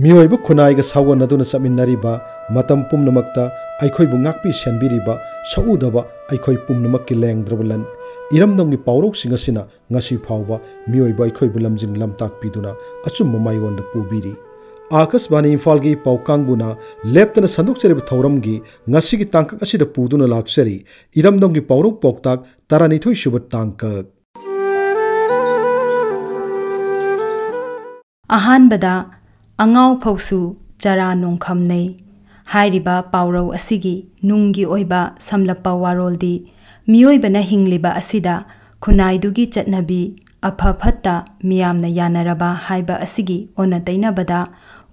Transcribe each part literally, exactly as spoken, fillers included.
ꯃꯤꯑꯣꯏꯕ ꯈꯨꯟꯅꯥꯏꯒ ꯁꯥꯒꯣꯟꯅꯗꯨꯅ ꯆꯠꯃꯤꯟꯅꯔꯤꯕ, ꯃꯇꯝ ꯄꯨꯝꯅꯃꯛꯇ ꯑꯩꯈꯣꯏꯕꯨ ꯉꯥꯛꯄꯤ ꯁꯦꯟꯕꯤꯔꯤꯕ ꯁꯛꯎꯗꯕ ꯑꯩꯈꯣꯏ ꯄꯨꯝꯅꯃꯛꯀꯤ ꯂꯦꯡꯗ꯭ꯔꯕ ꯂꯟ, ꯏꯔꯝꯗꯝꯒꯤ ꯄꯥꯎꯔꯧꯁꯤꯡ ꯑꯁꯤꯅ ꯉꯁꯤ ꯐꯥꯎꯕ ꯃꯤꯑꯣꯏꯕ ꯑꯩꯈꯣꯏꯕꯨ ꯂꯝꯖꯤꯡ ꯂꯝꯇꯥꯛꯄꯤꯗꯨꯅ ꯑꯆꯨꯝꯕ ꯃꯥꯏꯑꯣꯟꯗ ꯄꯨꯕꯤꯔꯤ꯫ ꯑꯥꯀꯥꯁꯕꯥꯅꯤ ꯏꯝꯐꯥꯜꯒꯤ ꯄꯥꯎ ꯀꯥꯡꯕꯨꯅ ꯂꯦꯞꯇꯅ ꯁꯟꯗꯣꯛꯆꯔꯤꯕ ꯊꯧꯔꯝꯒꯤ ꯉꯁꯤꯒꯤ ꯇꯥꯡꯀꯛ ꯑꯁꯤꯗ ꯄꯨꯗꯨꯅ ꯂꯥꯛꯆꯔꯤ ꯏꯔꯝꯗꯝꯒꯤ ꯄꯥꯎꯔꯧ ꯄꯥꯎꯇꯥꯛ ꯇꯔꯥꯅꯤꯊꯣꯏ ꯁꯨꯕ ꯇꯥꯡꯀꯛ꯫ ꯑꯍꯥꯟꯕꯗ, "ꯑꯉꯥꯎ ꯐꯧꯁꯨ ꯆꯔꯥ ꯅꯣꯡꯈꯝꯅꯩ" ꯍꯥꯏꯔꯤꯕ ꯄꯥꯎꯔꯧ ꯑꯁꯤꯒꯤ ꯅꯨꯡꯒꯤ ꯑꯣꯏꯕ ꯁꯝꯂꯞꯄ ꯋꯥꯔꯣꯜꯗꯤ, ꯃꯤꯑꯣꯏꯕꯅ ꯍꯤꯡꯂꯤꯕ ꯑꯁꯤꯗ ꯈꯨꯟꯅꯥꯏꯗꯨꯒꯤ ꯆꯠꯅꯕꯤ, ꯑꯐ ꯐꯠꯇ ꯃꯤꯌꯥꯝꯅ ꯌꯥꯅꯔꯕ ꯍꯥꯏꯕ ꯑꯁꯤꯒꯤ ꯑꯣꯟꯅ ꯇꯩꯅꯕꯗ,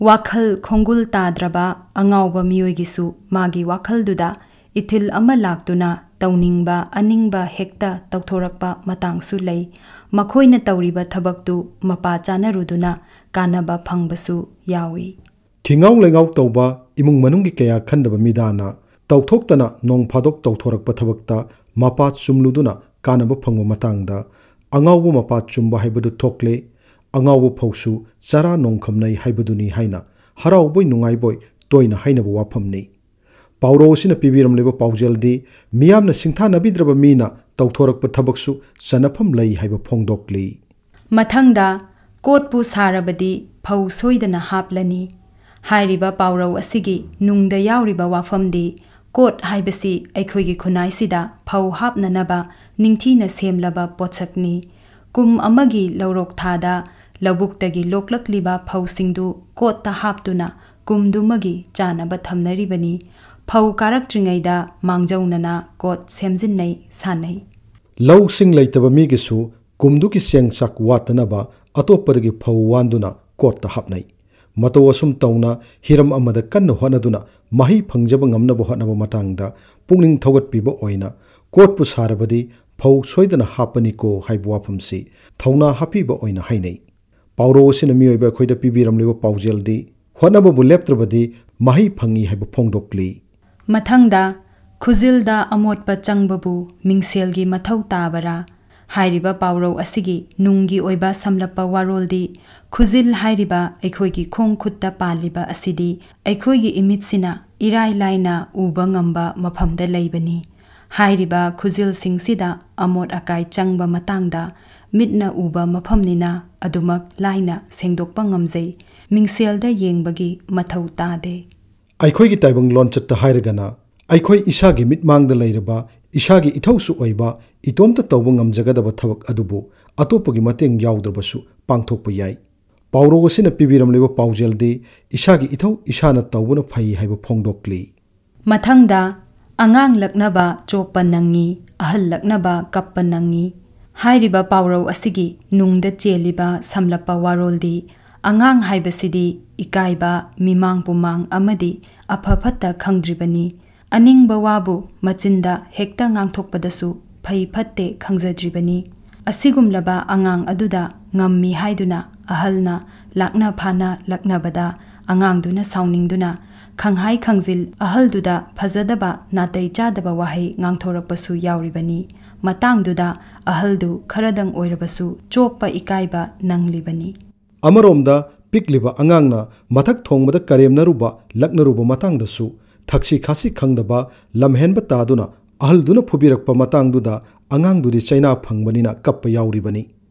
ꯋꯥꯈꯜ ꯈꯣꯡꯒꯨꯜ ꯇꯥꯗ꯭ꯔꯕ ꯑꯉꯥꯎꯕ ꯃꯤꯑꯣꯏꯒꯤꯁꯨ ꯃꯥꯒꯤ ꯋꯥꯈꯜꯗꯨꯗ ꯏꯊꯤꯜ ꯑꯃ ꯂꯥꯛꯇꯨꯅ ꯇꯧꯅꯤꯡꯕ ꯑꯅꯤꯡꯕ ꯍꯦꯛꯇ ꯇꯧꯊꯣꯔꯛꯄ ꯃꯇꯥꯡꯁꯨ ꯂꯩ꯫ ꯃꯈꯣꯏꯅ ꯇꯧꯔꯤꯕ ꯊꯕꯛꯇꯨ ꯃꯄꯥ ꯆꯥꯅꯔꯨꯗꯨꯅ ꯀꯥꯟꯅꯕ ꯐꯪꯕꯁꯨ ꯌꯥꯎꯏ꯫ ꯊꯤꯉꯥꯎ ꯂꯩꯉꯥꯎ ꯇꯧꯕ, ꯏꯃꯨꯡ ꯃꯅꯨꯡꯒꯤ ꯀꯌꯥ ꯈꯟꯗꯕ ꯃꯤꯗꯥꯅ ꯇꯧꯊꯣꯛꯇꯅ ꯅꯣꯡ ꯐꯥꯗꯣꯛ ꯇꯧꯊꯣꯔꯛꯄ ꯊꯕꯛꯇ ꯃꯄꯥ ꯆꯨꯝꯂꯨꯗꯨꯅ ꯀꯥꯟꯅꯕ ꯐꯪꯕ ꯃꯇꯥꯡꯗ, "ꯑꯉꯥꯎꯕ ꯃꯄꯥ ꯆꯨꯝꯕ ꯍꯥꯏꯕꯗꯨ ꯊꯣꯛꯂꯦ, ꯑꯉꯥꯎꯕ ꯐꯧꯁꯨ ꯆꯔꯥ ꯅꯣꯡꯈꯝꯅꯩ ꯍꯥꯏꯕꯗꯨꯅꯤ" ꯍꯥꯏꯅ ꯍꯔꯥꯎꯕꯣꯏ ꯅꯨꯡꯉꯥꯏꯕꯣꯏ ꯇꯣꯏꯅ ꯍꯥꯏꯅꯕ ꯋꯥꯐꯝꯅꯤ꯫ ꯄꯥꯎꯔꯧ ꯑꯁꯤꯅ ꯄꯤꯕꯤꯔꯝꯂꯤꯕ ꯄꯥꯎꯖꯦꯜꯗꯤ, ꯃꯤꯌꯥꯝꯅ ꯁꯤꯡꯊꯥꯅꯕꯤꯗ꯭ꯔꯕ ꯃꯤꯅ ꯇꯧꯊꯣꯔꯛꯄ ꯊꯕꯛꯁꯨ ꯆꯟꯅꯐꯝ ꯂꯩ ꯍꯥꯏꯕ ꯐꯣꯡꯗꯣꯛꯂꯤ꯫ ꯃꯊꯪꯗ, "ꯀꯣꯠꯄꯨ ꯁꯥꯔꯕꯗꯤ ꯐꯧ ꯁꯣꯏꯗꯅ ꯍꯥꯞꯂꯅꯤ" ꯍꯥꯏꯔꯤꯕ ꯄꯥꯎꯔꯧ ꯑꯁꯤꯒꯤ ꯅꯨꯡꯗ ꯌꯥꯎꯔꯤꯕ ꯋꯥꯐꯝꯗꯤ, ꯀꯣꯠ ꯍꯥꯏꯕꯁꯤ ꯑꯩꯈꯣꯏꯒꯤ ꯈꯨꯟꯅꯥꯏꯁꯤꯗ ꯐꯧ ꯍꯥꯞꯅꯅꯕ ꯅꯤꯡꯊꯤꯅ ꯁꯦꯝꯂꯕ ꯄꯣꯠꯁꯛꯅꯤ꯫ ꯀꯨꯝ ꯑꯃꯒꯤ ꯂꯧꯔꯣꯛ ꯊꯥꯗ ꯂꯧꯕꯨꯛꯇꯒꯤ ꯂꯣꯛꯂꯛꯂꯤꯕ ꯐꯧꯁꯤꯡꯗꯨ ꯀꯣꯠꯇ ꯍꯥꯞꯇꯨꯅ ꯀꯨꯝꯗꯨꯃꯒꯤ ꯆꯥꯅꯕ ꯊꯝꯅꯔꯤꯕꯅꯤ꯫ ꯐꯧ ꯀꯥꯔꯛꯇ꯭ꯔꯤꯉꯩꯗ ꯃꯥꯡꯖꯧꯅꯅ ꯀꯣꯠ ꯁꯦꯝꯖꯤꯟꯅꯩ, ꯁꯥꯟꯅꯩ꯫ ꯂꯧꯁꯤꯡ ꯂꯩꯇꯕ ꯃꯤꯒꯤꯁꯨ ꯀꯨꯝꯗꯨꯒꯤ ꯆꯦꯡ ꯆꯥꯛ ꯋꯥꯠꯇꯅꯕ ꯑꯇꯣꯞꯄꯗꯒꯤ ꯐꯧ ꯋꯥꯟꯗꯨꯅ ꯀꯣꯠꯇ ꯍꯥꯞꯅꯩ꯫ ꯃꯇꯧ ꯑꯁꯨꯝ ꯇꯧꯅ ꯍꯤꯔꯝ ꯑꯃꯗ ꯀꯟꯅ ꯍꯣꯠꯅꯗꯨꯅ ꯃꯍꯩ ꯐꯪꯖꯕ ꯉꯝꯅꯕ ꯍꯣꯠꯅꯕ ꯃꯇꯥꯡꯗ ꯄꯨꯛꯅꯤꯡ ꯊꯧꯒꯠꯄꯤꯕ ꯑꯣꯏꯅ "ꯀꯣꯠꯄꯨ ꯁꯥꯔꯕꯗꯤ ꯐꯧ ꯁꯣꯏꯗꯅ ꯍꯥꯞꯄꯅꯤꯀꯣ" ꯍꯥꯏꯕ ꯋꯥꯐꯝꯁꯤ ꯊꯧꯅꯥ ꯍꯥꯞꯄꯤꯕ ꯑꯣꯏꯅ ꯍꯥꯏꯅꯩ꯫ ꯄꯥꯎꯔꯧ ꯑꯁꯤꯅ ꯃꯤꯑꯣꯏꯕ ꯑꯩꯈꯣꯏꯗ ꯄꯤꯕꯤꯔꯝꯂꯤꯕ ꯄꯥꯎꯖꯦꯜꯗꯤ, ꯍꯣꯠꯅꯕꯕꯨ ꯂꯦꯞꯇ꯭ꯔꯕꯗꯤ ꯃꯍꯩ ꯐꯪꯏ ꯍꯥꯏꯕ ꯐꯣꯡꯗꯣꯛꯂꯤ꯫ ꯃꯊꯪꯗ, "ꯈꯨꯖꯤꯜꯗ ꯑꯃꯣꯠꯄ ꯆꯪꯕꯕꯨ ꯃꯤꯡꯁꯦꯜꯒꯤ ꯃꯊꯧ ꯇꯥꯕꯔꯥ?" ꯍꯥꯏꯔꯤꯕ ꯄꯥꯎꯔꯧ ꯑꯁꯤꯒꯤ ꯅꯨꯡꯒꯤ ꯑꯣꯏꯕ ꯁꯝꯂꯞꯄ ꯋꯥꯔꯣꯜꯗꯤ, ꯈꯨꯖꯤꯜ ꯍꯥꯏꯔꯤꯕ ꯑꯩꯈꯣꯏꯒꯤ ꯈꯣꯡ ꯈꯨꯠꯇ ꯄꯥꯜꯂꯤꯕ ꯑꯁꯤꯗꯤ ꯑꯩꯈꯣꯏꯒꯤ ꯏꯃꯤꯠꯁꯤꯅ ꯏꯔꯥꯏ ꯂꯥꯏꯅ ꯎꯕ ꯉꯝꯕ ꯃꯐꯝꯗ ꯂꯩꯕꯅꯤ꯫ ꯍꯥꯏꯔꯤꯕ ꯈꯨꯖꯤꯜꯁꯤꯡꯁꯤꯗ ꯑꯃꯣꯠ ꯑꯀꯥꯏ ꯆꯪꯕ ꯃꯇꯥꯡꯗ ꯃꯤꯠꯅ ꯎꯕ ꯃꯐꯝꯅꯤꯅ ꯑꯗꯨꯃꯛ ꯂꯥꯏꯅ ꯁꯦꯡꯗꯣꯛꯄ ꯉꯝꯖꯩ꯫ ꯃꯤꯡꯁꯦꯜꯗ ꯌꯦꯡꯕꯒꯤ ꯃꯊꯧ ꯇꯥꯗꯦ꯫ ꯑꯩꯈꯣꯏꯒꯤ ꯇꯥꯏꯕꯪ ꯂꯣꯟꯆꯠꯇ ꯍꯥꯏꯔꯒꯅ, ꯑꯩꯈꯣꯏ ꯏꯁꯥꯒꯤ ꯃꯤꯠꯃꯥꯡꯗ ꯂꯩꯔꯕ, ꯏꯁꯥꯒꯤ ꯏꯊꯧꯁꯨ ꯑꯣꯏꯕ, ꯏꯇꯣꯝꯇ ꯇꯧꯕ ꯉꯝꯖꯒꯗꯕ ꯊꯕꯛ ꯑꯗꯨꯕꯨ ꯑꯇꯣꯞꯄꯒꯤ ꯃꯇꯦꯡ ꯌꯥꯎꯗ꯭ꯔꯕꯁꯨ ꯄꯥꯡꯊꯣꯛꯄ ꯌꯥꯏ꯫ ꯄꯥꯎꯔꯧ ꯑꯁꯤꯅ ꯄꯤꯕꯤꯔꯝꯂꯤꯕ ꯄꯥꯎꯖꯦꯜꯗꯤ ꯏꯁꯥꯒꯤ ꯏꯊꯧ ꯏꯁꯥꯅ ꯇꯧꯕꯅ ꯐꯩ ꯍꯥꯏꯕ ꯐꯣꯡꯗꯣꯛꯂꯤ꯫ ꯃꯊꯪꯗ, "ꯑꯉꯥꯡ ꯂꯛꯅꯕ ꯆꯣꯞꯄ ꯅꯪꯉꯤ, ꯑꯍꯜ ꯂꯛꯅꯕ ꯀꯞꯄ ꯅꯪꯉꯤ" ꯍꯥꯏꯔꯤꯕ ꯄꯥꯎꯔꯧ ꯑꯁꯤꯒꯤ ꯅꯨꯡꯗ ꯆꯦꯜꯂꯤꯕ ꯁꯝꯂꯞꯄ ꯋꯥꯔꯣꯜꯗꯤ, ꯑꯉꯥꯡ ꯍꯥꯏꯕꯁꯤꯗꯤ ꯏꯀꯥꯏꯕ, ꯃꯤꯃꯥꯡ ꯄꯨꯃꯥꯡ ꯑꯃꯗꯤ ꯑꯐ ꯐꯠꯇ ꯈꯪꯗ꯭ꯔꯤꯕꯅꯤ꯫ ꯑꯅꯤꯡꯕ ꯋꯥꯕꯨ ꯃꯆꯤꯟꯗ ꯍꯦꯛꯇ ꯉꯥꯡꯊꯣꯛꯄꯗꯁꯨ ꯐꯩ ꯐꯠꯇꯦ ꯈꯪꯖꯗ꯭ꯔꯤꯕꯅꯤ꯫ ꯑꯁꯤꯒꯨꯝꯂꯕ ꯑꯉꯥꯡ ꯑꯗꯨꯗ ꯉꯝꯃꯤ ꯍꯥꯏꯗꯨꯅ ꯑꯍꯜꯅ ꯂꯥꯛꯅ ꯐꯥꯅ ꯂꯛꯅꯕꯗ, ꯑꯉꯥꯡꯗꯨꯅ ꯁꯥꯎꯅꯤꯡꯗꯨꯅ ꯈꯪꯍꯥꯏ ꯈꯪꯖꯤꯜ ꯑꯍꯜꯗꯨꯗ ꯐꯖꯗꯕ ꯅꯥꯇꯩ ꯆꯥꯗꯕ ꯋꯥꯍꯩ ꯉꯥꯡꯊꯣꯔꯛꯄꯁꯨ ꯌꯥꯎꯔꯤꯕꯅꯤ꯫ ꯃꯇꯥꯡꯗꯨꯗ ꯑꯍꯜꯗꯨ ꯈꯔꯗꯪ ꯑꯣꯏꯔꯕꯁꯨ ꯆꯣꯞꯄ ꯏꯀꯥꯏꯕ ꯅꯪꯂꯤꯕꯅꯤ꯫ ꯑꯃꯔꯣꯝꯗ, ꯄꯤꯛꯂꯤꯕ ꯑꯉꯥꯡꯅ ꯃꯊꯛ ꯊꯣꯡꯕꯗ ꯀꯔꯦꯝꯅꯔꯨꯕ, ꯂꯛꯅꯔꯨꯕ ꯃꯇꯥꯡꯗꯁꯨ ꯊꯛꯁꯤ ꯈꯥꯁꯤ ꯈꯪꯗꯕ, ꯂꯝꯍꯦꯟꯕ ꯇꯥꯗꯨꯅ ꯑꯍꯜꯗꯨꯅ ꯐꯨꯕꯤꯔꯛꯄ ꯃꯇꯥꯡꯗꯨꯗ ꯑꯉꯥꯡꯗꯨꯗꯤ ꯆꯩꯅꯥ ꯐꯪꯕꯅꯤꯅ ꯀꯞꯄ ꯌꯥꯎꯔꯤꯕꯅꯤ꯫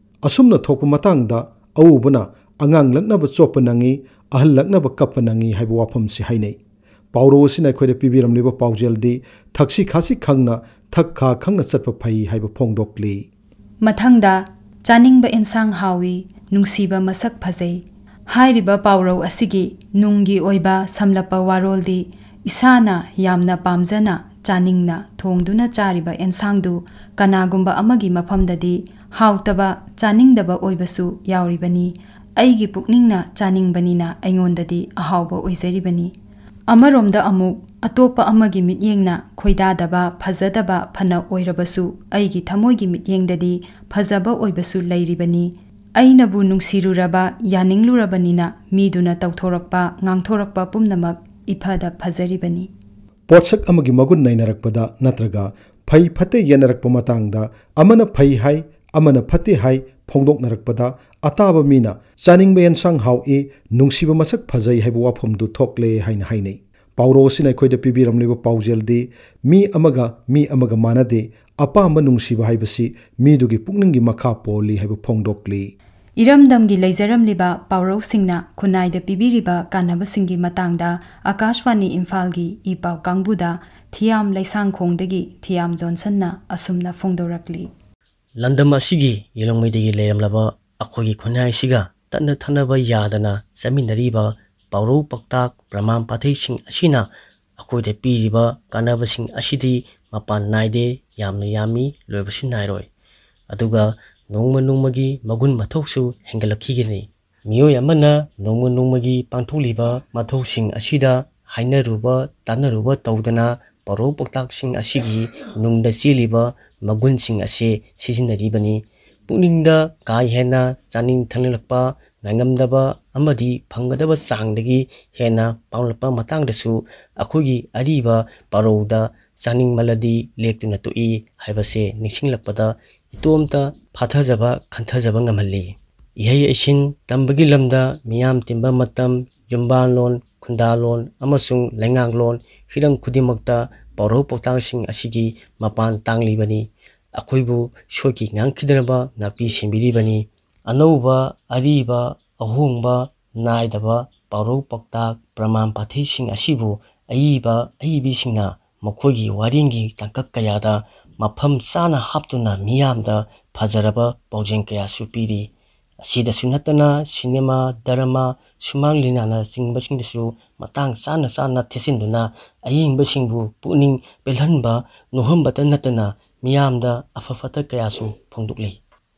ꯑꯁꯨꯝꯅ ꯊꯣꯛꯄ ꯃꯇꯥꯡꯗ ꯑꯎꯕꯅ "ꯑꯉꯥꯡ ꯂꯛꯅꯕ ꯆꯣꯞꯄ ꯅꯪꯉꯤ, ꯑꯍꯜ ꯂꯛꯅꯕ ꯀꯞꯄ ꯅꯪꯉꯤ" ꯍꯥꯏꯕ ꯋꯥꯐꯝꯁꯤ ꯍꯥꯏꯅꯩ꯫ ꯄꯥꯎꯔꯧ ꯑꯁꯤꯅ ꯑꯩꯈꯣꯏꯗ ꯄꯤꯕꯤꯔꯝꯂꯤꯕ ꯄꯥꯎꯖꯦꯜꯗꯤ ꯊꯛꯁꯤ ꯈꯥꯁꯤ ꯈꯪꯅ, ꯊꯛ ꯈꯥ ꯈꯪꯅ ꯆꯠꯄ ꯐꯩ ꯍꯥꯏꯕ ꯐꯣꯡꯗꯣꯛꯂꯤ꯫ ꯃꯊꯪꯗ, "ꯆꯥꯅꯤꯡꯕ ꯑꯦꯟꯁꯥꯡ ꯍꯥꯎꯏ, ꯅꯨꯡꯁꯤꯕ ꯃꯁꯛ ꯐꯖꯩ" ꯍꯥꯏꯔꯤꯕ ꯄꯥꯎꯔꯧ ꯑꯁꯤꯒꯤ ꯅꯨꯡꯒꯤ ꯑꯣꯏꯕ ꯁꯝꯂꯞꯄ ꯋꯥꯔꯣꯜꯗꯤ, ꯏꯁꯥꯅ ꯌꯥꯝꯅ ꯄꯥꯝꯖꯅ ꯆꯥꯅꯤꯡꯅ ꯊꯣꯡꯗꯨꯅ ꯆꯥꯔꯤꯕ ꯑꯦꯟꯁꯥꯡꯗꯨ ꯀꯅꯥꯒꯨꯝꯕ ꯑꯃꯒꯤ ꯃꯐꯝꯗꯗꯤ ꯍꯥꯎꯇꯕ, ꯆꯥꯅꯤꯡꯗꯕ ꯑꯣꯏꯕꯁꯨ ꯌꯥꯎꯔꯤꯕꯅꯤ꯫ ꯑꯩꯒꯤ ꯄꯨꯛꯅꯤꯡꯅ ꯆꯥꯅꯤꯡꯕꯅꯤꯅ ꯑꯩꯉꯣꯟꯗꯗꯤ ꯑꯍꯥꯎꯕ ꯑꯣꯏꯖꯔꯤꯕꯅꯤ꯫ ꯑꯃꯔꯣꯝꯗ ꯑꯃꯨꯛ, ꯑꯇꯣꯞꯄ ꯑꯃꯒꯤ ꯃꯤꯠꯌꯦꯡꯅ ꯈꯣꯏꯗꯥꯗꯕ, ꯐꯖꯗꯕ ꯐꯅ ꯑꯣꯏꯔꯕꯁꯨ, ꯑꯩꯒꯤ ꯊꯃꯣꯏꯒꯤ ꯃꯤꯠꯌꯦꯡꯗꯗꯤ ꯐꯖꯕ ꯑꯣꯏꯕꯁꯨ ꯂꯩꯔꯤꯕꯅꯤ꯫ ꯑꯩꯅꯕꯨ ꯅꯨꯡꯁꯤꯔꯨꯔꯕ, ꯌꯥꯅꯤꯡꯂꯨꯔꯕꯅꯤꯅ ꯃꯤꯗꯨꯅ ꯇꯧꯊꯣꯔꯛꯄ, ꯉꯥꯡꯊꯣꯔꯛꯄ ꯄꯨꯝꯅꯃꯛ ꯏꯐꯗ ꯐꯖꯔꯤꯕꯅꯤ꯫ ꯄꯣꯠꯁꯛ ꯑꯃꯒꯤ ꯃꯒꯨꯟ ꯅꯩꯅꯔꯛꯄꯗ ꯅꯠꯇ꯭ꯔꯒ ꯐꯩ ꯐꯠꯇꯦ ꯌꯦꯠꯅꯔꯛꯄ ꯃꯇꯥꯡꯗ ꯑꯃꯅ ꯐꯩ ꯍꯥꯏ, ꯑꯃꯅ ꯐꯠꯇꯦ ꯍꯥꯏ ꯐꯣꯡꯗꯣꯛꯅꯔꯛꯄꯗ ꯑꯇꯥꯕ ꯃꯤꯅ "ꯆꯥꯅꯤꯡꯕ ꯑꯦꯟꯁꯥꯡ ꯍꯥꯎꯏ, ꯅꯨꯡꯁꯤꯕ ꯃꯁꯛ ꯐꯖꯩ" ꯍꯥꯏꯕ ꯋꯥꯐꯝꯗꯨ ꯊꯣꯛꯂꯦ ꯍꯥꯏꯅ ꯍꯥꯏꯅꯩ꯫ ꯄꯥꯎꯔꯧ ꯑꯁꯤꯅ ꯑꯩꯈꯣꯏꯗ ꯄꯤꯕꯤꯔꯝꯂꯤꯕ ꯄꯥꯎꯖꯦꯜꯗꯤ ꯃꯤ ꯑꯃꯒ ꯃꯤ ꯑꯃꯒ ꯃꯥꯟꯅꯗꯦ, ꯑꯄꯥꯝꯕ ꯅꯨꯡꯁꯤꯕ ꯍꯥꯏꯕꯁꯤ ꯃꯤꯗꯨꯒꯤ ꯄꯨꯛꯅꯤꯡꯒꯤ ꯃꯈꯥ ꯄꯣꯜꯂꯤ ꯍꯥꯏꯕ ꯐꯣꯡꯗꯣꯛꯂꯤ꯫ ꯏꯔꯝꯗꯝꯒꯤ ꯂꯩꯖꯔꯝꯂꯤꯕ ꯄꯥꯎꯔꯧꯁꯤꯡꯅ ꯈꯨꯟꯅꯥꯏꯗ ꯄꯤꯕꯤꯔꯤꯕ ꯀꯥꯟꯅꯕꯁꯤꯡꯒꯤ ꯃꯇꯥꯡꯗ ꯑꯀꯥꯁꯕꯥꯅꯤ ꯏꯝꯐꯥꯜꯒꯤ ꯏ ꯄꯥꯎ ꯀꯥꯡꯕꯨꯗ ꯊꯤꯌꯥꯝ ꯂꯩꯁꯥꯡꯈꯣꯡꯗꯒꯤ ꯊꯤꯌꯥꯝ ꯖꯣꯟꯁꯟꯅ ꯑꯁꯨꯝꯅ ꯐꯣꯡꯗꯣꯔꯛꯂꯤ꯫ ꯂꯝꯗꯝ ꯑꯁꯤꯒꯤ ꯌꯦꯂꯣꯡꯃꯩꯗꯒꯤ ꯂꯩꯔꯝꯂꯕ ꯑꯩꯈꯣꯏꯒꯤ ꯈꯨꯟꯅꯥꯏꯁꯤꯒ ꯇꯠꯅ ꯊꯥꯅꯕ ꯌꯥꯗꯅ ꯆꯠꯃꯤꯟꯅꯔꯤꯕ ꯄꯥꯎꯔꯧ ꯄꯥꯎꯇꯥꯛ ꯄ꯭ꯔꯃꯥꯟ ꯄꯥꯊꯩꯁꯤꯡ ꯑꯁꯤꯅ ꯑꯩꯈꯣꯏꯗ ꯄꯤꯔꯤꯕ ꯀꯥꯟꯅꯕꯁꯤꯡ ꯑꯁꯤꯗꯤ ꯃꯄꯥꯟ ꯅꯥꯏꯗꯦ, ꯌꯥꯝꯅ ꯌꯥꯝꯃꯤ, ꯂꯣꯏꯕꯁꯨ ꯅꯥꯏꯔꯣꯏ꯫ ꯑꯗꯨꯒ ꯅꯣꯡꯃ ꯅꯣꯡꯃꯒꯤ ꯃꯒꯨꯟ ꯃꯊꯧꯁꯨ ꯍꯦꯟꯒꯠꯂꯛꯈꯤꯒꯅꯤ꯫ ꯃꯤꯑꯣꯏ ꯑꯃꯅ ꯅꯣꯡꯃ ꯅꯣꯡꯃꯒꯤ ꯄꯥꯡꯊꯣꯛꯂꯤꯕ ꯃꯊꯧꯁꯤꯡ ꯑꯁꯤꯗ ꯍꯥꯏꯅꯔꯨꯕ ꯇꯥꯅꯔꯨꯕ ꯇꯧꯗꯅ ꯄꯥꯎꯔꯧ ꯄꯥꯎꯇꯥꯛꯁꯤꯡ ꯑꯁꯤꯒꯤ ꯅꯨꯡꯗ ꯆꯦꯜꯂꯤꯕ ꯃꯒꯨꯟꯁꯤꯡ ꯑꯁꯤ ꯁꯤꯖꯤꯟꯅꯔꯤꯕꯅꯤ꯫ ꯄꯨꯛꯅꯤꯡꯗ ꯀꯥ ꯍꯦꯟꯅ ꯆꯥꯅꯤꯡ ꯊꯛꯅꯤꯡꯂꯛꯄ, ꯉꯥꯏꯉꯝꯗꯕ ꯑꯃꯗꯤ ꯐꯪꯒꯗꯕ ꯆꯥꯡꯗꯒꯤ ꯍꯦꯟꯅ ꯄꯥꯝꯂꯛꯄ ꯃꯇꯥꯡꯗꯁꯨ ꯑꯩꯈꯣꯏꯒꯤ ꯑꯔꯤꯕ ꯄꯥꯎꯔꯧꯗ "ꯆꯥꯅꯤꯡꯃꯜꯂꯗꯤ ꯂꯦꯛꯇꯨꯅ ꯇꯣꯛꯏ" ꯍꯥꯏꯕꯁꯦ ꯅꯤꯡꯁꯤꯡꯂꯛꯄꯗ ꯏꯇꯣꯝꯇ ꯐꯥꯊꯖꯕ, ꯈꯟꯊꯖꯕ ꯉꯝꯍꯜꯂꯤ꯫ ꯏꯍꯩ ꯏꯁꯤꯡ ꯇꯝꯕꯒꯤ ꯂꯝꯗ ꯃꯤꯌꯥꯝ ꯇꯤꯟꯕ ꯃꯇꯝ, ꯌꯨꯝꯕꯥꯟꯂꯣꯟ, ꯈꯨꯟꯗꯥꯂꯣꯟ ꯑꯃꯁꯨꯡ ꯂꯩꯉꯥꯛꯂꯣꯟ ꯍꯤꯔꯝ ꯈꯨꯗꯤꯡꯃꯛꯇ ꯄꯥꯎꯔꯧ ꯄꯥꯎꯇꯥꯛꯁꯤꯡ ꯑꯁꯤꯒꯤ ꯃꯄꯥꯟ ꯇꯥꯡꯂꯤꯕꯅꯤ꯫ ꯑꯩꯈꯣꯏꯕꯨ ꯁꯣꯏꯈꯤ ꯉꯥꯡꯈꯤꯗꯅꯕ ꯉꯥꯛꯄꯤ ꯁꯦꯟꯕꯤꯔꯤꯕꯅꯤ꯫ ꯑꯅꯧꯕ, ꯑꯔꯤꯕ, ꯑꯍꯣꯡꯕ ꯅꯥꯏꯗꯕ ꯄꯥꯎꯔꯧ ꯄꯥꯎꯇꯥꯛ ꯄ꯭ꯔꯃꯥꯟ ꯄꯥꯊꯩꯁꯤꯡ ꯑꯁꯤꯕꯨ ꯑꯏꯕ ꯑꯏꯕꯤꯁꯤꯡꯅ ꯃꯈꯣꯏꯒꯤ ꯋꯥꯔꯦꯡꯒꯤ ꯇꯥꯡꯀꯛ ꯀꯌꯥꯗ ꯃꯐꯝ ꯆꯥꯅ ꯍꯥꯞꯇꯨꯅ ꯃꯤꯌꯥꯝꯗ ꯐꯖꯔꯕ ꯄꯥꯎꯖꯦꯜ ꯀꯌꯥꯁꯨ ꯄꯤꯔꯤ꯫ ꯑꯁꯤꯗꯁꯨ ꯅꯠꯇꯅ ꯁꯤꯅꯦꯃꯥ, ꯗ꯭ꯔꯃꯥ, ꯁꯨꯃꯥꯡ ꯂꯤꯂꯥꯅꯆꯤꯡꯕꯁꯤꯡꯗꯁꯨ ꯃꯇꯥꯡ ꯆꯥꯅ ꯆꯥꯅ ꯊꯦꯠꯆꯤꯟꯗꯨꯅ ꯑꯌꯦꯡꯕꯁꯤꯡꯕꯨ ꯄꯨꯛꯅꯤꯡ ꯄꯦꯜꯍꯟꯕ, ꯅꯣꯛꯍꯟꯕꯇ ꯅꯠꯇꯅ ꯃꯤꯌꯥꯝꯗ ꯑꯐ ꯐꯠꯇ ꯀꯌꯥꯁꯨ ꯐꯣꯡꯗꯣꯛꯂꯤ꯫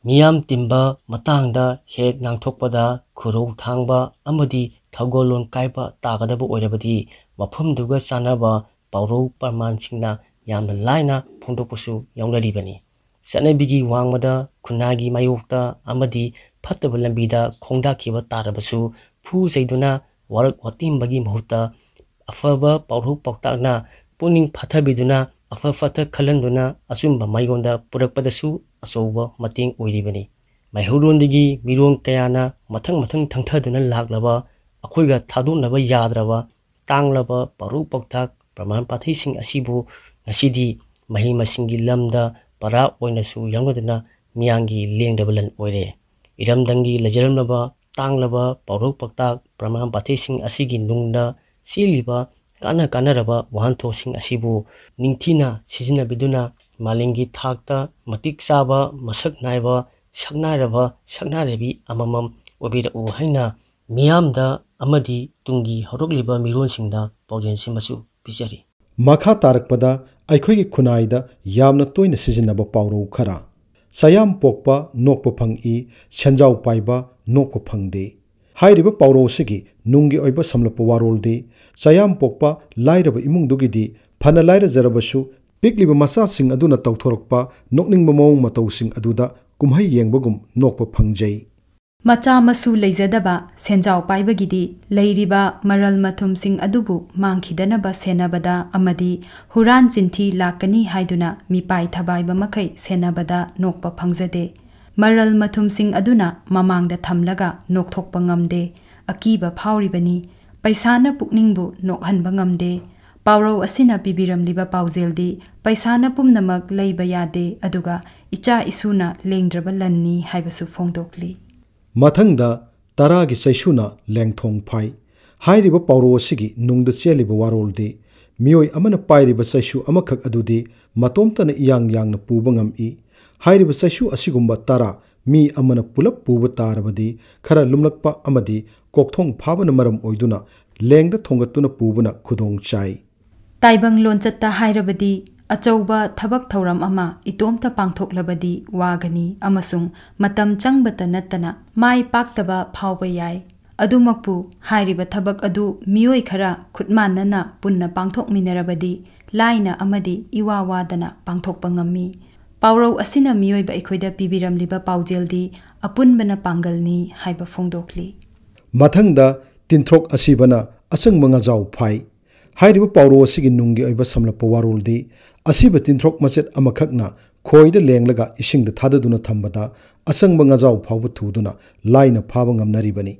ꯃꯤꯌꯥꯝ ꯇꯤꯟꯕ ꯃꯇꯥꯡꯗ ꯍꯦꯛ ꯉꯥꯡꯊꯣꯛꯄꯗ ꯈꯨꯔꯧ ꯊꯥꯡꯕ ꯑꯃꯗꯤ ꯊꯧꯒꯜꯂꯣꯟ ꯀꯥꯏꯕ ꯇꯥꯒꯗꯕ ꯑꯣꯏꯔꯕꯗꯤ ꯃꯐꯝꯗꯨꯒ ꯆꯥꯟꯅꯕ ꯄꯥꯎꯔꯧ ꯄ꯭ꯔꯃꯥꯟꯁꯤꯡꯅ ꯌꯥꯝꯅ ꯂꯥꯏꯅ ꯐꯣꯡꯗꯣꯛꯄꯁꯨ ꯌꯥꯎꯅꯔꯤꯕꯅꯤ꯫ ꯆꯠꯅꯕꯤꯒꯤ ꯋꯥꯡꯃꯗ ꯈꯨꯟꯅꯥꯏꯒꯤ ꯃꯥꯌꯣꯛꯇ ꯑꯃꯗꯤ ꯐꯠꯇꯕ ꯂꯝꯕꯤꯗ ꯈꯣꯡꯗꯥꯈꯤꯕ ꯇꯥꯔꯕꯁꯨ ꯐꯨ ꯆꯩꯗꯨꯅ ꯋꯥꯔꯛ ꯋꯥꯇꯦꯝꯕꯒꯤ ꯃꯍꯨꯠꯇ ꯑꯐꯕ ꯄꯥꯎꯔꯧ ꯄꯥꯎꯇꯥꯛꯅ ꯄꯨꯛꯅꯤꯡ ꯐꯥꯊꯕꯤꯗꯨꯅ ꯑꯐ ꯐꯠꯇ ꯈꯜꯍꯟꯗꯨꯅ ꯑꯆꯨꯝꯕ ꯃꯥꯏꯒꯣꯟꯗ ꯄꯨꯔꯛꯄꯗꯁꯨ ꯑꯆꯧꯕ ꯃꯇꯦꯡ ꯑꯣꯏꯔꯤꯕꯅꯤ꯫ ꯃꯩꯍꯧꯔꯣꯟꯗꯒꯤ ꯃꯤꯔꯣꯟ ꯀꯌꯥꯅ ꯃꯊꯪ ꯃꯊꯪ ꯊꯪꯊꯗꯨꯅ ꯂꯥꯛꯂꯕ ꯑꯩꯈꯣꯏꯒ ꯊꯥꯗꯣꯛꯅꯕ ꯌꯥꯗ꯭ꯔꯕ ꯇꯥꯡꯂꯕ ꯄꯥꯎꯔꯧ ꯄꯥꯎꯇꯥꯛ ꯄ꯭ꯔꯃꯥꯟ ꯄꯥꯊꯩꯁꯤꯡ ꯑꯁꯤꯕꯨ ꯉꯁꯤꯗꯤ ꯃꯍꯩ ꯃꯁꯤꯡꯒꯤ ꯂꯝꯗ ꯄꯔꯥ ꯑꯣꯏꯅꯁꯨ ꯌꯥꯎꯅꯗꯨꯅ ꯃꯤꯌꯥꯝꯒꯤ ꯂꯦꯡꯗꯕ ꯂꯟ ꯑꯣꯏꯔꯦ꯫ ꯏꯔꯝꯗꯝꯒꯤ ꯂꯩꯖꯔꯝꯂꯕ ꯇꯥꯡꯂꯕ ꯄꯥꯎꯔꯧ ꯄꯥꯎꯇꯥꯛ ꯄ꯭ꯔꯃꯥꯟ ꯄꯥꯊꯩꯁꯤꯡ ꯑꯁꯤꯒꯤ ꯅꯨꯡꯗ ꯆꯦꯜꯂꯤꯕ ꯀꯥꯟꯅ ꯀꯥꯟꯅꯔꯕ ꯋꯥꯍꯟꯊꯣꯛꯁꯤꯡ ꯑꯁꯤꯕꯨ ꯅꯤꯡꯊꯤꯅ ꯁꯤꯖꯤꯟꯅꯕꯤꯗꯨꯅ ꯃꯥꯂꯦꯝꯒꯤ ꯊꯥꯛꯇ ꯃꯇꯤꯛ ꯆꯥꯕ ꯃꯁꯛ ꯅꯥꯏꯕ ꯁꯛꯅꯥꯏꯔꯕ ꯁꯛꯅꯥꯏꯔꯕꯤ ꯑꯃꯃꯝ ꯑꯣꯏꯕꯤꯔꯛꯎ ꯍꯥꯏꯅ ꯃꯤꯌꯥꯝꯗ ꯑꯃꯗꯤ ꯇꯨꯡꯒꯤ ꯍꯧꯔꯛꯂꯤꯕ ꯃꯤꯔꯣꯜꯁꯤꯡꯗ ꯄꯥꯎꯖꯦꯜꯁꯤꯃꯁꯨ ꯄꯤꯖꯔꯤ꯫ ꯃꯈꯥ ꯇꯥꯔꯛꯄꯗ ꯑꯩꯈꯣꯏꯒꯤ ꯈꯨꯟꯅꯥꯏꯗ ꯌꯥꯝꯅ ꯇꯣꯏꯅ ꯁꯤꯖꯤꯟꯅꯕ ꯄꯥꯎꯔꯧ ꯈꯔ꯫ ꯆꯌꯥꯝ ꯄꯣꯛꯄ ꯅꯣꯛꯄ ꯐꯪꯏ, ꯁꯦꯟꯖꯥꯎ ꯄꯥꯏꯕ ꯅꯣꯛꯄ ꯐꯪꯗꯦ꯫ ꯍꯥꯏꯔꯤꯕ ꯄꯥꯎꯔꯧ ꯑꯁꯤꯒꯤ ꯅꯨꯡꯒꯤ ꯑꯣꯏꯕ ꯁꯝꯂꯞꯄ ꯋꯥꯔꯣꯜꯗꯤ, ꯆꯌꯥꯝ ꯄꯣꯛꯄ ꯂꯥꯏꯔꯕ ꯏꯃꯨꯡꯗꯨꯒꯤꯗꯤ ꯐꯅ ꯂꯥꯏꯔꯖꯔꯕꯁꯨ, ꯄꯤꯛꯂꯤꯕ ꯃꯆꯥꯁꯤꯡ ꯑꯗꯨꯅ ꯇꯧꯊꯣꯔꯛꯄ ꯅꯣꯛꯅꯤꯡꯕ ꯃꯑꯣꯡ ꯃꯇꯧꯁꯤꯡ ꯑꯗꯨꯗ ꯀꯨꯝꯍꯩ ꯌꯦꯡꯕꯒꯨꯝ ꯅꯣꯛꯄ ꯐꯪꯖꯩ꯫ ꯃꯆꯥ ꯃꯁꯨ ꯂꯩꯖꯗꯕ ꯁꯦꯟꯖꯥꯎ ꯄꯥꯏꯕꯒꯤꯗꯤ ꯂꯩꯔꯤꯕ ꯃꯔꯜ ꯃꯊꯨꯝꯁꯤꯡ ꯑꯗꯨꯕꯨ ꯃꯥꯡꯈꯤꯗꯅꯕ ꯁꯦꯟꯅꯕꯗ ꯑꯃꯗꯤ ꯍꯨꯔꯥꯟ ꯆꯤꯟꯊꯤ ꯂꯥꯛꯀꯅꯤ ꯍꯥꯏꯗꯨꯅ ꯃꯤꯄꯥꯏ ꯊꯕꯥꯏꯕ ꯃꯈꯩ ꯁꯦꯟꯅꯕꯗ ꯅꯣꯛꯄ ꯐꯪꯖꯗꯦ꯫ ꯃꯔꯜ ꯃꯊꯨꯝꯁꯤꯡ ꯑꯗꯨꯅ ꯃꯃꯥꯡꯗ ꯊꯝꯂꯒ ꯅꯣꯛꯊꯣꯛꯄ ꯉꯝꯗꯦ꯫ ꯑꯀꯤꯕ ꯐꯥꯎꯔꯤꯕꯅꯤ꯫ ꯄꯩꯁꯥꯅ ꯄꯨꯛꯅꯤꯡꯕꯨ ꯅꯣꯛꯍꯟꯕ ꯉꯝꯗꯦ꯫ ꯄꯥꯎꯔꯧ ꯑꯁꯤꯅ ꯄꯤꯕꯤꯔꯝꯂꯤꯕ ꯄꯥꯎꯖꯦꯜꯗꯤ ꯄꯩꯁꯥꯅ ꯄꯨꯝꯅꯃꯛ ꯂꯩꯕ ꯌꯥꯗꯦ, ꯑꯗꯨꯒ ꯏꯆꯥ ꯏꯁꯨꯅ ꯂꯦꯡꯗ꯭ꯔꯕ ꯂꯟꯅꯤ ꯍꯥꯏꯕꯁꯨ ꯐꯣꯡꯗꯣꯛꯂꯤ꯫ ꯃꯊꯪꯗ ꯇꯔꯥꯒꯤ ꯆꯩꯁꯨꯅ ꯂꯦꯡꯊꯣꯡ ꯐꯥꯏ꯫ ꯍꯥꯏꯔꯤꯕ ꯄꯥꯎꯔꯧ ꯑꯁꯤꯒꯤ ꯅꯨꯡꯗ ꯆꯦꯜꯂꯤꯕ ꯋꯥꯔꯣꯜꯗꯤ, ꯃꯤꯑꯣꯏ ꯑꯃꯅ ꯄꯥꯏꯔꯤꯕ ꯆꯩꯁꯨ ꯑꯃꯈꯛ ꯑꯗꯨꯗꯤ ꯃꯇꯣꯝꯇꯅ ꯏꯌꯥꯡ ꯌꯥꯡꯅ ꯄꯨꯕ ꯉꯝꯏ꯫ ꯍꯥꯏꯔꯤꯕ ꯆꯩꯁꯨ ꯑꯁꯤꯒꯨꯝꯕ ꯇꯔꯥ ꯃꯤ ꯑꯃꯅ ꯄꯨꯂꯞ ꯄꯨꯕ ꯇꯥꯔꯕꯗꯤ ꯈꯔ ꯂꯨꯝꯂꯛꯄ ꯑꯃꯗꯤ ꯀꯣꯛꯊꯣꯡ ꯐꯥꯕꯅ ꯃꯔꯝ ꯑꯣꯏꯗꯨꯅ ꯂꯦꯡꯗ ꯊꯣꯡꯒꯠꯇꯨꯅ ꯄꯨꯕꯅ ꯈꯨꯗꯣꯡ ꯆꯥꯏ꯫ ꯇꯥꯏꯕꯪ ꯂꯣꯟꯆꯠꯇ ꯍꯥꯏꯔꯕꯗꯤ, ꯑꯆꯧꯕ ꯊꯕꯛ ꯊꯧꯔꯝ ꯑꯃ ꯏꯇꯣꯝꯇ ꯄꯥꯡꯊꯣꯛꯂꯕꯗꯤ ꯋꯥꯒꯅꯤ ꯑꯃꯁꯨꯡ ꯃꯇꯝ ꯆꯪꯕꯇ ꯅꯠꯇꯅ ꯃꯥꯏ ꯄꯥꯛꯇꯕ ꯐꯥꯎꯕ ꯌꯥꯏ꯫ ꯑꯗꯨꯃꯛꯄꯨ, ꯍꯥꯏꯔꯤꯕ ꯊꯕꯛ ꯑꯗꯨ ꯃꯤꯑꯣꯏ ꯈꯔ ꯈꯨꯠ ꯃꯥꯟꯅꯅ ꯄꯨꯟꯅ ꯄꯥꯡꯊꯣꯛꯃꯤꯟꯅꯔꯕꯗꯤ ꯂꯥꯏꯅ ꯑꯃꯗꯤ ꯏꯋꯥ ꯋꯥꯗꯅ ꯄꯥꯡꯊꯣꯛꯄ ꯉꯝꯃꯤ꯫ ꯄꯥꯎꯔꯧ ꯑꯁꯤꯅ ꯃꯤꯑꯣꯏꯕ ꯑꯩꯈꯣꯏꯗ ꯄꯤꯕꯤꯔꯝꯂꯤꯕ ꯄꯥꯎꯖꯦꯜꯗꯤ ꯑꯄꯨꯟꯕꯅ ꯄꯥꯡꯒꯜꯅꯤ ꯍꯥꯏꯕ ꯐꯣꯡꯗꯣꯛꯂꯤ꯫ ꯃꯊꯪꯗ ꯇꯤꯟꯊ꯭ꯔꯣꯛ ꯑꯁꯤꯕꯅ ꯑꯁꯪꯕ ꯉꯥꯖꯥꯎ ꯐꯥꯏ꯫ ꯍꯥꯏꯔꯤꯕ ꯄꯥꯎꯔꯧ ꯑꯁꯤꯒꯤ ꯅꯨꯡꯒꯤ ꯑꯣꯏꯕ ꯁꯝꯂꯞꯄ ꯋꯥꯔꯣꯜꯗꯤ, ꯑꯁꯤꯕ ꯇꯤꯟꯊ꯭ꯔꯣꯛ ꯃꯆꯦꯠ ꯑꯃꯈꯛꯅ ꯈꯣꯏꯗ ꯂꯦꯡꯂꯒ ꯏꯁꯤꯡꯗ ꯊꯥꯗꯗꯨꯅ ꯊꯝꯕꯗ, ꯑꯆꯪꯕ ꯉꯥꯖꯥꯎ ꯐꯥꯎꯕ ꯊꯨꯗꯨꯅ ꯂꯥꯏꯅ ꯐꯥꯕ ꯉꯝꯅꯔꯤꯕꯅꯤ꯫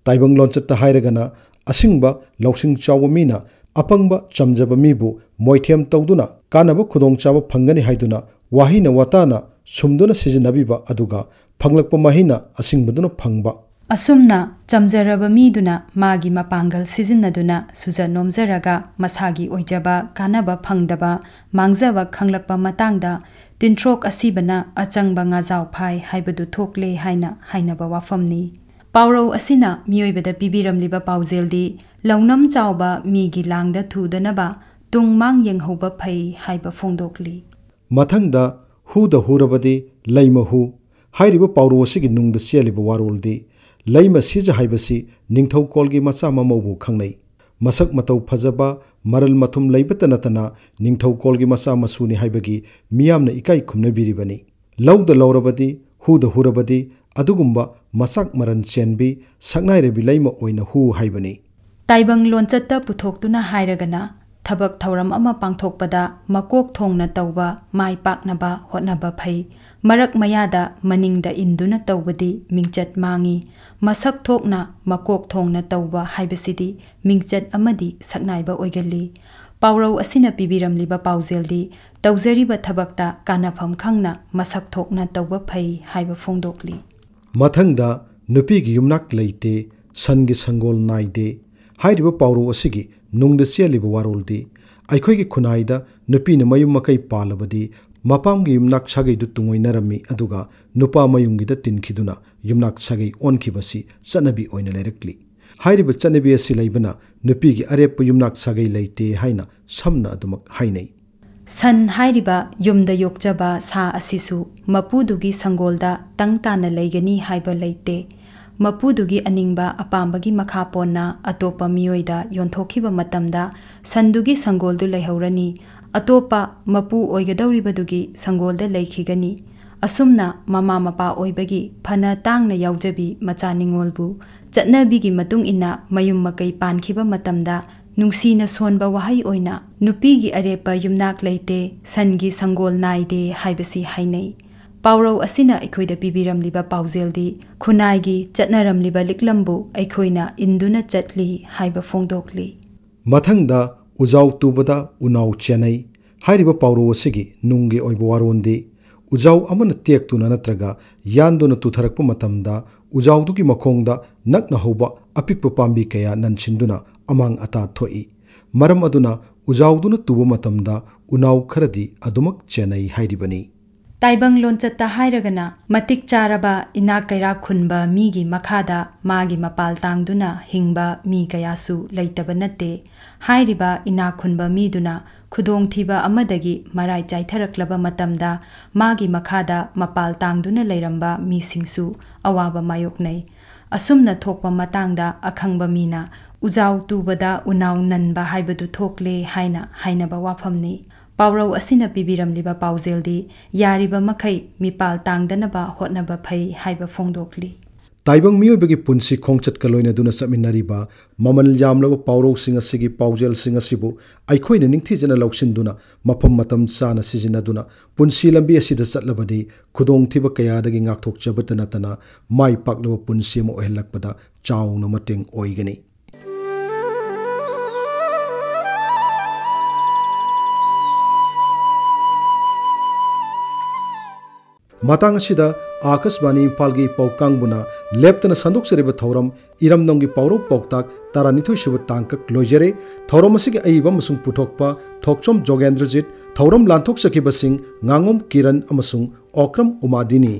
ꯇꯥꯏꯕꯪ ꯂꯣꯟꯆꯠꯇ ꯍꯥꯏꯔꯒꯅ, ꯑꯁꯤꯡꯕ ꯂꯧꯁꯤꯡ ꯆꯥꯎꯕ ꯃꯤꯅ ꯑꯄꯪꯕ ꯆꯝꯖꯕ ꯃꯤꯕꯨ ꯃꯣꯏꯊꯦꯝ ꯇꯧꯗꯨꯅ ꯀꯥꯟꯅꯕ ꯈꯨꯗꯣꯡꯆꯥꯕ ꯐꯪꯒꯅꯤ ꯍꯥꯏꯗꯨꯅ ꯋꯥꯍꯩꯅ ꯋꯥꯇꯥꯅ ꯁꯨꯝꯗꯨꯅ ꯁꯤꯖꯤꯟꯅꯕꯤꯕ, ꯑꯗꯨꯒ ꯐꯪꯂꯛꯄ ꯃꯍꯩꯅ ꯑꯁꯤꯡꯕꯗꯨꯅ ꯐꯪꯕ꯫ ꯑꯁꯨꯝꯅ ꯆꯝꯖꯔꯕ ꯃꯤꯗꯨꯅ ꯃꯥꯒꯤ ꯃꯄꯥꯡꯒꯜ ꯁꯤꯖꯤꯟꯅꯗꯨꯅ ꯁꯨꯖ ꯅꯣꯝꯖꯔꯒ ꯃꯁꯥꯒꯤ ꯑꯣꯏꯖꯕ ꯀꯥꯟꯅꯕ ꯐꯪꯗꯕ, ꯃꯥꯡꯖꯕ ꯈꯪꯂꯛꯄ ꯃꯇꯥꯡꯗ, ꯇꯤꯟꯊ꯭ꯔꯣꯛ ꯑꯁꯤꯕꯅ ꯑꯆꯪꯕ ꯉꯥꯖꯥꯎ ꯐꯥꯏ ꯍꯥꯏꯕꯗꯨ ꯊꯣꯛꯂꯦ ꯍꯥꯏꯅ ꯍꯥꯏꯅꯕ ꯋꯥꯐꯝꯅꯤ꯫ ꯄꯥꯎꯔꯧ ꯑꯁꯤꯅ ꯃꯤꯑꯣꯏꯕꯗ ꯄꯤꯕꯤꯔꯝꯂꯤꯕ ꯄꯥꯎꯖꯦꯜꯗꯤ, ꯂꯧꯅꯝ ꯆꯥꯎꯕ ꯃꯤꯒꯤ ꯂꯥꯡꯗ ꯊꯨꯗꯅꯕ ꯇꯨꯡ ꯃꯥꯡ ꯌꯦꯡꯍꯧꯕ ꯐꯩ ꯍꯥꯏꯕ ꯐꯣꯡꯗꯣꯛꯂꯤ꯫ ꯃꯊꯪꯗ, ꯍꯨꯗ ꯍꯨꯔꯕꯗꯤ ꯂꯩꯃ ꯍꯨ꯫ ꯍꯥꯏꯔꯤꯕ ꯄꯥꯎꯔꯧ ꯑꯁꯤꯒꯤ ꯅꯨꯡꯗ ꯆꯦꯜꯂꯤꯕ ꯋꯥꯔꯣꯜꯗꯤ, ꯂꯩꯃ ꯁꯤꯖ ꯍꯥꯏꯕꯁꯤ ꯅꯤꯡꯊꯧꯀꯣꯜꯒꯤ ꯃꯆꯥ ꯃꯃꯧꯕꯨ ꯈꯪꯅꯩ꯫ ꯃꯁꯛ ꯃꯇꯧ ꯐꯖꯕ, ꯃꯔꯜ ꯃꯊꯨꯝ ꯂꯩꯕꯇ ꯅꯠꯇꯅ ꯅꯤꯡꯊꯧꯀꯣꯜꯒꯤ ꯃꯆꯥ ꯃꯁꯨꯅꯤ ꯍꯥꯏꯕꯒꯤ ꯃꯤꯌꯥꯝꯅ ꯏꯀꯥꯏ ꯈꯨꯝꯅꯕꯤꯔꯤꯕꯅꯤ꯫ ꯂꯧꯗ ꯂꯧꯔꯕꯗꯤ, ꯍꯨꯗ ꯍꯨꯔꯕꯗꯤ, ꯑꯗꯨꯒꯨꯝꯕ ꯃꯆꯥꯛ ꯃꯔꯟ ꯆꯦꯟꯕꯤ ꯁꯛꯅꯥꯏꯔꯕꯤ ꯂꯩꯃ ꯑꯣꯏꯅ ꯍꯨ ꯍꯥꯏꯕꯅꯤ꯫ ꯇꯥꯏꯕꯪ ꯂꯣꯟꯆꯠꯇ ꯄꯨꯊꯣꯛꯇꯨꯅ ꯍꯥꯏꯔꯒꯅ, ꯊꯕꯛ ꯊꯧꯔꯝ ꯑꯃ ꯄꯥꯡꯊꯣꯛꯄꯗ ꯃꯀꯣꯛ ꯊꯣꯡꯅ ꯇꯧꯕ, ꯃꯥꯏ ꯄꯥꯛꯅꯕ ꯍꯣꯠꯅꯕ ꯐꯩ꯫ ꯃꯔꯛ ꯃꯌꯥꯗ ꯃꯅꯤꯡꯗ ꯏꯟꯗꯨꯅ ꯇꯧꯕꯗꯤ ꯃꯤꯡꯆꯠ ꯃꯥꯡꯏ꯫ ꯃꯁꯛ ꯊꯣꯛꯅ ꯃꯀꯣꯛ ꯊꯣꯡꯅ ꯇꯧꯕ ꯍꯥꯏꯕꯁꯤꯗꯤ ꯃꯤꯡꯆꯠ ꯑꯃꯗꯤ ꯁꯛꯅꯥꯏꯕ ꯑꯣꯏꯒꯜꯂꯤ꯫ ꯄꯥꯎꯔꯧ ꯑꯁꯤꯅ ꯄꯤꯕꯤꯔꯝꯂꯤꯕ ꯄꯥꯎꯖꯦꯜꯗꯤ, ꯇꯧꯖꯔꯤꯕ ꯊꯕꯛꯇ ꯀꯥꯟꯅꯐꯝ ꯈꯪꯅ ꯃꯁꯛ ꯊꯣꯛꯅ ꯇꯧꯕ ꯐꯩ ꯍꯥꯏꯕ ꯐꯣꯡꯗꯣꯛꯂꯤ꯫ ꯃꯊꯪꯗ, ꯅꯨꯄꯤꯒꯤ ꯌꯨꯝꯅꯥꯛ ꯂꯩꯇꯦ, ꯁꯟꯒꯤ ꯁꯪꯒꯣꯜ ꯅꯥꯏꯗꯦ꯫ ꯍꯥꯏꯔꯤꯕ ꯄꯥꯎꯔꯧ ꯑꯁꯤꯒꯤ ꯅꯨꯡꯗ ꯆꯦꯜꯂꯤꯕ ꯋꯥꯔꯣꯜꯗꯤ, ꯑꯩꯈꯣꯏꯒꯤ ꯈꯨꯟꯅꯥꯏꯗ ꯅꯨꯄꯤꯅ ꯃꯌꯨꯝ ꯃꯀꯩ ꯄꯥꯜꯂꯕꯗꯤ, ꯃꯄꯥꯝꯒꯤ ꯌꯨꯝꯅꯥꯛ ꯁꯥꯒꯩꯗꯨ ꯇꯨꯡꯑꯣꯏꯅꯔꯝꯃꯤ, ꯑꯗꯨꯒ ꯅꯨꯄꯥ ꯃꯌꯨꯝꯒꯤꯗ ꯇꯤꯟꯈꯤꯗꯨꯅ ꯌꯨꯝꯅꯥꯛ ꯁꯥꯒꯩ ꯑꯣꯟꯈꯤꯕꯁꯤ ꯆꯠꯅꯕꯤ ꯑꯣꯏꯅ ꯂꯩꯔꯛꯂꯤ꯫ ꯍꯥꯏꯔꯤꯕ ꯆꯠꯅꯕꯤ ꯑꯁꯤ ꯂꯩꯕꯅ ꯅꯨꯄꯤꯒꯤ ꯑꯔꯦꯞꯄ ꯌꯨꯝꯅꯥꯛ ꯁꯥꯒꯩ ꯂꯩꯇꯦ ꯍꯥꯏꯅ ꯁꯝꯅ ꯑꯗꯨꯃꯛ ꯍꯥꯏꯅꯩ꯫ ꯁꯟ ꯍꯥꯏꯔꯤꯕ ꯌꯨꯝꯗ ꯌꯣꯛꯆꯕ ꯁꯥ ꯑꯁꯤꯁꯨ ꯃꯄꯨꯗꯨꯒꯤ ꯁꯪꯒꯣꯜꯗ ꯇꯪ ꯇꯥꯅ ꯂꯩꯒꯅꯤ ꯍꯥꯏꯕ ꯂꯩꯇꯦ꯫ ꯃꯄꯨꯗꯨꯒꯤ ꯑꯅꯤꯡꯕ ꯑꯄꯥꯝꯕꯒꯤ ꯃꯈꯥ ꯄꯣꯟꯅ ꯑꯇꯣꯞꯄ ꯃꯤꯑꯣꯏꯗ ꯌꯣꯟꯊꯣꯛꯈꯤꯕ ꯃꯇꯝꯗ, ꯁꯟꯗꯨꯒꯤ ꯁꯪꯒꯣꯜꯗꯨ ꯂꯩꯍꯧꯔꯅꯤ, ꯑꯇꯣꯞꯄ ꯃꯄꯨ ꯑꯣꯏꯒꯗꯧꯔꯤꯕꯗꯨꯒꯤ ꯁꯪꯒꯣꯜꯗ ꯂꯩꯈꯤꯒꯅꯤ꯫ ꯑꯁꯨꯝꯅ ꯃꯃꯥ ꯃꯄꯥ ꯑꯣꯏꯕꯒꯤ ꯐꯅ ꯇꯥꯡꯅ ꯌꯥꯎꯖꯕꯤ ꯃꯆꯥ ꯅꯤꯉꯣꯜꯕꯨ ꯆꯠꯅꯕꯤꯒꯤ ꯃꯇꯨꯡ ꯏꯟꯅ ꯃꯌꯨꯝ ꯃꯀꯩ ꯄꯥꯟꯈꯤꯕ ꯃꯇꯝꯗ ꯅꯨꯡꯁꯤꯅ ꯁꯣꯟꯕ ꯋꯥꯍꯩ ꯑꯣꯏꯅ "ꯅꯨꯄꯤꯒꯤ ꯑꯔꯦꯞꯄ ꯌꯨꯝꯅꯥꯛ ꯂꯩꯇꯦ, ꯁꯟꯒꯤ ꯁꯪꯒꯣꯜ ꯅꯥꯏꯗꯦ" ꯍꯥꯏꯕꯁꯤ ꯍꯥꯏꯅꯩ꯫ ꯄꯥꯎꯔꯧ ꯑꯁꯤꯅ ꯑꯩꯈꯣꯏꯗ ꯄꯤꯕꯤꯔꯝꯂꯤꯕ ꯄꯥꯎꯖꯦꯜꯗꯤ ꯈꯨꯟꯅꯥꯏꯒꯤ ꯆꯠꯅꯔꯝꯂꯤꯕ ꯂꯤꯛꯂꯝꯕꯨ ꯑꯩꯈꯣꯏꯅ ꯏꯟꯗꯨꯅ ꯆꯠꯂꯤ ꯍꯥꯏꯕ ꯐꯣꯡꯗꯣꯛꯂꯤ꯫ ꯃꯊꯪꯗ "ꯎꯖꯥꯎ ꯇꯨꯕꯗ ꯎꯅꯥꯎ ꯆꯦꯟꯅꯩ" ꯍꯥꯏꯔꯤꯕ ꯄꯥꯎꯔꯧ ꯑꯁꯤꯒꯤ ꯅꯨꯡꯒꯤ ꯑꯣꯏꯕ ꯋꯥꯔꯣꯜꯗꯤ, ꯎꯖꯥꯎ ꯑꯃꯅ ꯇꯦꯛꯇꯨꯅ ꯅꯠꯇ꯭ꯔꯒ ꯌꯥꯟꯗꯨꯅ ꯇꯨꯊꯔꯛꯄ ꯃꯇꯝꯗ, ꯎꯖꯥꯎꯗꯨꯒꯤ ꯃꯈꯣꯡꯗ ꯅꯛꯅ ꯍꯧꯕ ꯑꯄꯤꯛꯄ ꯄꯥꯝꯕꯤ ꯀꯌꯥ ꯅꯟꯁꯤꯟꯗꯨꯅ ꯑꯃꯥꯡ ꯑꯇꯥ ꯊꯣꯛꯏ꯫ ꯃꯔꯝ ꯑꯗꯨꯅ ꯎꯖꯥꯎꯗꯨꯅ ꯇꯨꯕ ꯃꯇꯝꯗ ꯎꯅꯥꯎ ꯈꯔꯗꯤ ꯑꯗꯨꯃꯛ ꯆꯦꯟꯅꯩ ꯍꯥꯏꯔꯤꯕꯅꯤ꯫ ꯇꯥꯏꯕꯪ ꯂꯣꯟꯆꯠꯇ ꯍꯥꯏꯔꯒꯅ, ꯃꯇꯤꯛ ꯆꯥꯔꯕ ꯏꯅꯥꯛ ꯀꯩꯔꯥꯛ ꯈꯨꯟꯕ ꯃꯤꯒꯤ ꯃꯈꯥꯗ ꯃꯥꯒꯤ ꯃꯄꯥꯜ ꯇꯥꯡꯗꯨꯅ ꯍꯤꯡꯕ ꯃꯤ ꯀꯌꯥꯁꯨ ꯂꯩꯇꯕ ꯅꯠꯇꯦ꯫ ꯍꯥꯏꯔꯤꯕ ꯏꯅꯥꯛ ꯈꯨꯟꯕ ꯃꯤꯗꯨꯅ ꯈꯨꯗꯣꯡꯊꯤꯕ ꯑꯃꯗꯒꯤ ꯃꯔꯥꯏ ꯆꯥꯏꯊꯔꯛꯂꯕ ꯃꯇꯝꯗ, ꯃꯥꯒꯤ ꯃꯈꯥꯗ ꯃꯄꯥꯜ ꯇꯥꯡꯗꯨꯅ ꯂꯩꯔꯝꯕ ꯃꯤꯁꯤꯡꯁꯨ ꯑꯋꯥꯕ ꯃꯥꯌꯣꯛꯅꯩ꯫ ꯑꯁꯨꯝꯅ ꯊꯣꯛꯄ ꯃꯇꯥꯡꯗ ꯑꯈꯪꯕ ꯃꯤꯅ "ꯎꯖꯥꯎ ꯇꯨꯕꯗ ꯎꯅꯥꯎ ꯅꯟꯕ" ꯍꯥꯏꯕꯗꯨ ꯊꯣꯛꯂꯦ ꯍꯥꯏꯅ ꯍꯥꯏꯅꯕ ꯋꯥꯐꯝꯅꯤ꯫ ꯄꯥꯎꯔꯧ ꯑꯁꯤꯅ ꯄꯤꯕꯤꯔꯝꯂꯤꯕ ꯄꯥꯎꯖꯦꯜꯗꯤ ꯌꯥꯔꯤꯕ ꯃꯈꯩ ꯃꯤꯄꯥꯜ ꯇꯥꯡꯗꯅꯕ ꯍꯣꯠꯅꯕ ꯐꯩ ꯍꯥꯏꯕ ꯐꯣꯡꯗꯣꯛꯂꯤ꯫ ꯇꯥꯏꯕꯪ ꯃꯤꯑꯣꯏꯕꯒꯤ ꯄꯨꯟꯁꯤ ꯈꯣꯡꯆꯠꯀ ꯂꯣꯏꯅꯗꯨꯅ ꯆꯠꯃꯤꯟꯅꯔꯤꯕ ꯃꯃꯜ ꯌꯥꯝꯂꯕ ꯄꯥꯎꯔꯧꯁꯤꯡ ꯑꯁꯤꯒꯤ ꯄꯥꯎꯖꯦꯜꯁꯤꯡ ꯑꯁꯤꯕꯨ ꯑꯩꯈꯣꯏꯅ ꯅꯤꯡꯊꯤꯖꯅ ꯂꯧꯁꯤꯟꯗꯨꯅ, ꯃꯐꯝ ꯃꯇꯝ ꯆꯥꯅ ꯁꯤꯖꯤꯟꯅꯗꯨꯅ ꯄꯨꯟꯁꯤ ꯂꯝꯕꯤ ꯑꯁꯤꯗ ꯆꯠꯂꯕꯗꯤ, ꯈꯨꯗꯣꯡꯊꯤꯕ ꯀꯌꯥꯗꯒꯤ ꯉꯥꯛꯊꯣꯛꯆꯕꯇ ꯅꯠꯇꯅ ꯃꯥꯏ ꯄꯥꯛꯂꯕ ꯄꯨꯟꯁꯤ ꯑꯃ ꯑꯣꯏꯍꯜꯂꯛꯄꯗ ꯆꯥꯎꯅ ꯃꯇꯦꯡ ꯑꯣꯏꯒꯅꯤ꯫ ꯃꯇꯥꯡ ꯑꯁꯤꯗ ꯑꯥꯀꯥꯁꯕꯥꯅꯤ ꯏꯝꯐꯥꯜꯒꯤ ꯄꯥꯎ ꯀꯥꯡꯕꯨꯅ ꯂꯦꯞꯇꯅ ꯁꯟꯗꯣꯛꯆꯔꯤꯕ ꯊꯧꯔꯝ ꯏꯔꯝꯗꯝꯒꯤ ꯄꯥꯎꯔꯧ ꯄꯥꯎꯇꯥꯛ ꯇꯔꯥꯅꯤꯊꯣꯏ ꯁꯨꯕ ꯇꯥꯡꯀꯛ ꯂꯣꯏꯖꯔꯦ꯫ ꯊꯧꯔꯝ ꯑꯁꯤꯒꯤ ꯑꯏꯕ ꯑꯃꯁꯨꯡ ꯄꯨꯊꯣꯛꯄ ꯊꯣꯛꯆꯣꯝ ꯖꯣꯒꯦꯟꯗ꯭ꯔꯖꯤꯠ, ꯊꯧꯔꯝ ꯂꯥꯟꯊꯣꯛꯆꯈꯤꯕꯁꯤꯡ ꯉꯥꯉꯣꯝ ꯀꯤꯔꯟ ꯑꯃꯁꯨꯡ ꯑꯣꯀ꯭ꯔꯝ ꯎꯃꯥꯗꯤꯅꯤ꯫